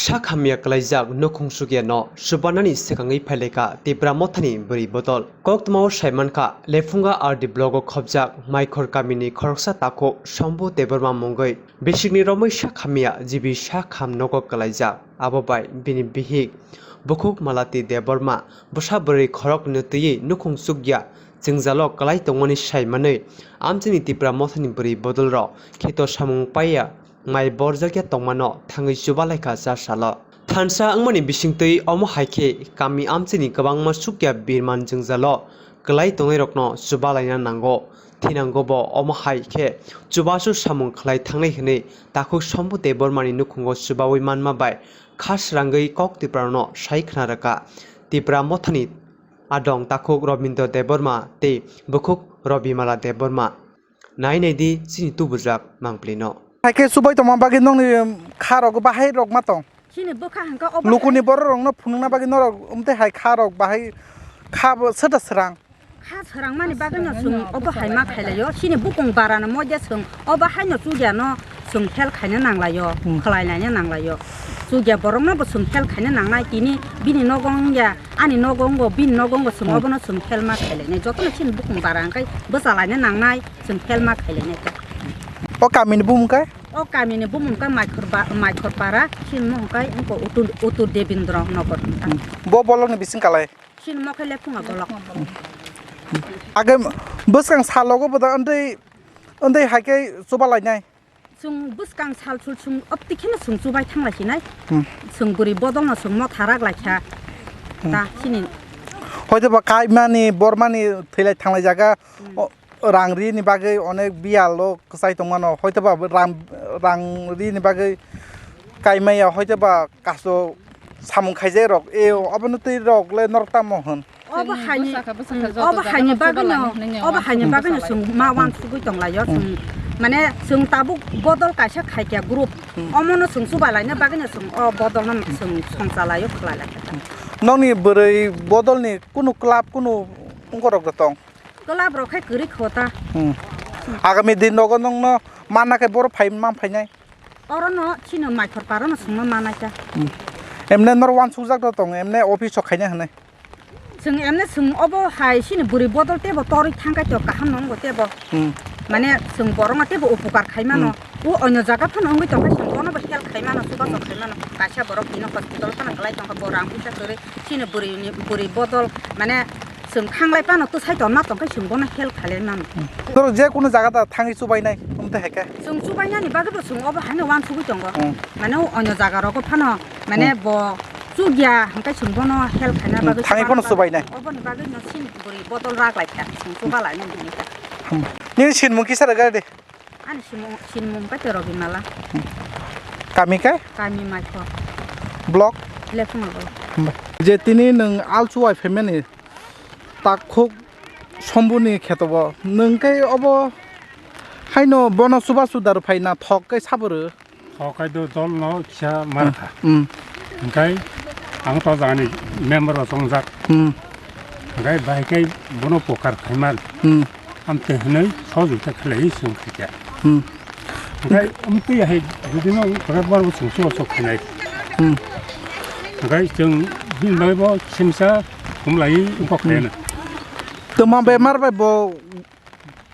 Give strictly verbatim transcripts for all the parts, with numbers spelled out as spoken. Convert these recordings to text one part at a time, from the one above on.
Sak hamya kwlaijak nukhung sukya no subanani swkangwi phailaikha Tipra Mothani bwrwi bodol. Koktwmao saimankha, Lephunga R D block o khopjak Maikhor kamini khoroksa takhuk Sombu Debbarma mungwi bisikni romwi sak hamya G B sak ham nogo kwlaijak. Abo bai bini bihik bukhuk Malati Debbarma bwsa bwrwi khoroknwi twiwi nukhung sukya jwngjalo kwlai tongmani saimanwi amchaini Tipra Mothani bwrwi bodolrok kheto samung paiya mai borjakya tongmano thangwi chubalaikha cha salo. Thansa wngmani bisingtwi omo hai khe kami amchaini kwbangma sukya birman jwngjalo kwlai tongnairokno chubalaina nango. Thinango bo omo hai khe chubachu samung khlai thangnai hwnwi takhuk Sombu Debbarmani nukhungo chubawi manma bai kha srangwi kok Tiprarokno sai khna rwkha. Tipra Mothani adong takhuk Robindra Debbarma tei bukhuk Robimala Debbarma. Nai nai di chini tubujak mangpli no. Hai khe chubai tongma bagwi nokni kha rok bahai rok ma tong. Chini bwkha hwnkhe obo Lukuni borok rokno phunukna bagwi norok umtwi hai kha rok bahai kha bo swda srang. Kha srang mani bagwi no chwng obo hai ma khailai o. Chini bukung bara no moide chwng obo hai no chugya no chwng help khaina nanglai o, Hmm. khlai laina nanglai o. Chugya borok no bo chwng help khaina nangnai tini bini nogo wngya ani nogo wngo bini nogo wngo chwng Hmm. obo no chwng help ma khailai nai. Joto no chini bukung bara hwnkhe bwcha laina nangnai. Chwng help ma khailai nai khe. O kamini bumung khe? O kamini bumung khe Maikhor ba-, Maikhor para, chini mung khe wngkha Utur, Utur Debindra Nagar. Bo bolongni bising kalai? Chini mo khe Lephunga bolong. Age bwskang salogo bo da wndwi, wndwi hai khe chuba lainai? Chwng bwskang sal sul chwng opti kheno chwng chubai thang lai sinai. Hmm. Chwng bwrwi bodolno chwng motha rak lai kha. Hmm. Ta chini. Hoito ba kaimani, bormani thwilai thanglai jaga. Hmm. O, rang rini bagwi onek biyalo kwchai tongmano, hoito ba rang, rang rini bagwi kaimaya, hoito ba kaso samung khaijak rok, e, obono twi rok le norok tamo hwn. Obo haini, bwsakha, bwsakha hmm, joto obo jaga haini no bagwino, chubalani hwnwi obo haini bagwino wansugwi tonglaio, hmm, chwng, mane chwng tabuk bodol kaisa khaikya group, hmm, omono chwng chubalaina bagwino chwng o bodolno chwng songchalaio, khwlai lai kha. Nokni bwrwi bodolni kunu club, kunu wngkorok tong? Club rok khai kwrwi kho ta. Hmm. Agami din rogo nongno manna khe boro phai man phainai. Oro no chini Maikhor para no songno manai ta. Hmm. Emne nor wansukjak do tong, emne office o khaina hwnwi. Chwng emne chwng obo hai chini bwrwi bodol tebo torwi thang khe to kaham nongo tebo. Hmm. Mane chwng borokno tebo upukar khai mano. Hmm. O onyo jaga phano wngwi tong khe chwng bono bo help khai mano, chubachu khai mano. Kaisa borok bini hospital phano kwlai tong kha, bo rang puisa kwrwi chini bwrwini, bwrwi bodol mane chwng thanglai phano twsai tongma tong khe chwng bono help khalai mano. Hmm. Norok je kunu jaga da thangwi chubainai, wng twi hai khe? Chwng chubainani bagwi bo chwng obo haino wansugwi tongo. Hmm. Mane o onyo jaga rogo phano mane, hmm, bo chukya hwnkhe chwng bono help khaina, hmm, bagwi thangwi chuba phano nang chubainai. Oboni bagwi no chini bwrwi bodol rak lai kha, chwng chuba lai nang hwnwi kha. Hmm. Nini sinmung kisa rwgadi? Ani sinmung, sinmung khe Robimala. Kami khe? Kami Maikho. Block? Lephunga block. Hmm. Je tini nwng alchu wai phaimani takhuk Sombuni kheto bo. Nwng khe obo haino bono chubachu da rw phai na thok khe sabo rw? Thok khai do dol no kisa mar kha. Hmm. Hwnkhe ang to jani member o chongjak. Hmm. Hwnkhe bahai khe bono pokar khai mar. Hmm. Amtwi hwnwi sojokta khlaiwi chwng khaikha. Hmm. Hwnkhe amtwi hai jodi no kwrak bar bo chwng sugo sok khainai. Hmm. Hwnkhe chwng bini bagwi bo simsa thumlaiwi wngkok khaina. Twma bemar bai bo?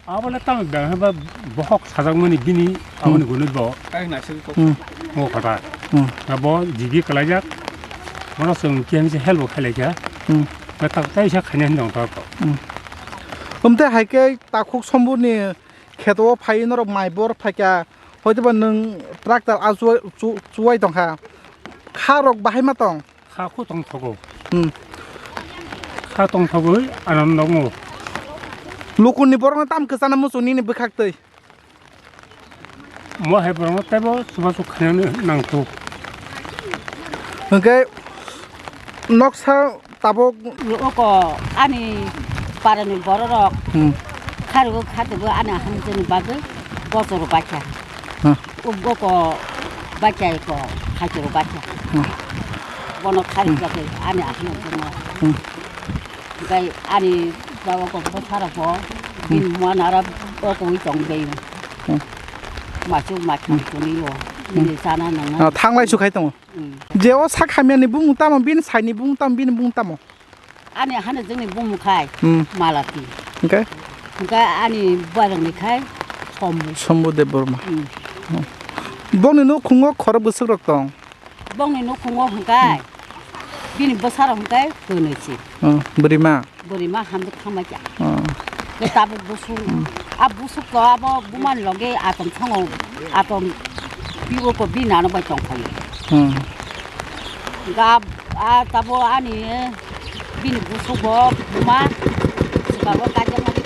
Abole tamo bemar ba bohok sajakmani bini, hmm, aboni gunui bo. Hmm. Bo kota. Hmm. Abo G B kwlaijak. Bono chwng khe help bo khailai kha. Hmm. Ba tak tai sa khaina hinwi tong tor ko. Hmm. Umtwi hai khe takhuk Sombuni kheto o phaiwi norok mai bor phaikha, hoitoba nwng tractor a chuwai, chu-, chuwai tongkha. Kha rok bahai ma tong? Kha kho tongthogo. Hmm. Kha tongthogwi ano nokno. Lukuni borokno tam kwchana muchung nini bwkhak twi? Mo hai borokno teibo chubachu khainani nangkuk. Hwnkhe noksa tabuk. Oko ani parani bororok, hmm, kharugo khatungwi ani ahamjani bagwi bochor baikha. Hmm. Oko baikha eko khaitoro baikha. Hmm. Bono khari, hmm, bagwi ani ahamjani. Hmm. Bai ani bawa ko bosara ko, hmm, bini muan ara oko wi tong bai. Hmm. Machu machu, hmm, tuni yo. Hmm. Bini sana nang. Ah, thanglai su khai tongo. Je o sak hamyani bumung tamo, bini saini bumung tamo, bini bumung tamo? Ani hano jwngni bumung khai Hmm. Malati. Hwnkhe? Hwnkhe ani bubagrangni khai Sombu. Sombu Debbarma. Hmm. Bongni nukhungo khorok bwswk rok tong? Bongni nukhungo hwnkhe bini bwsarok hwnkhe kwnwi si. Hmm. Bwrwima? Bwrwima hamjwk thangbai kha. Hmm. Khe tabuk busuk. Hmm. A busuk to abo bumani loge atom thango, atom pibo ko bini ano bai tongkhayo. Hmm. Ga a tabo ani bini busuk bo buma swkang o kaijakmani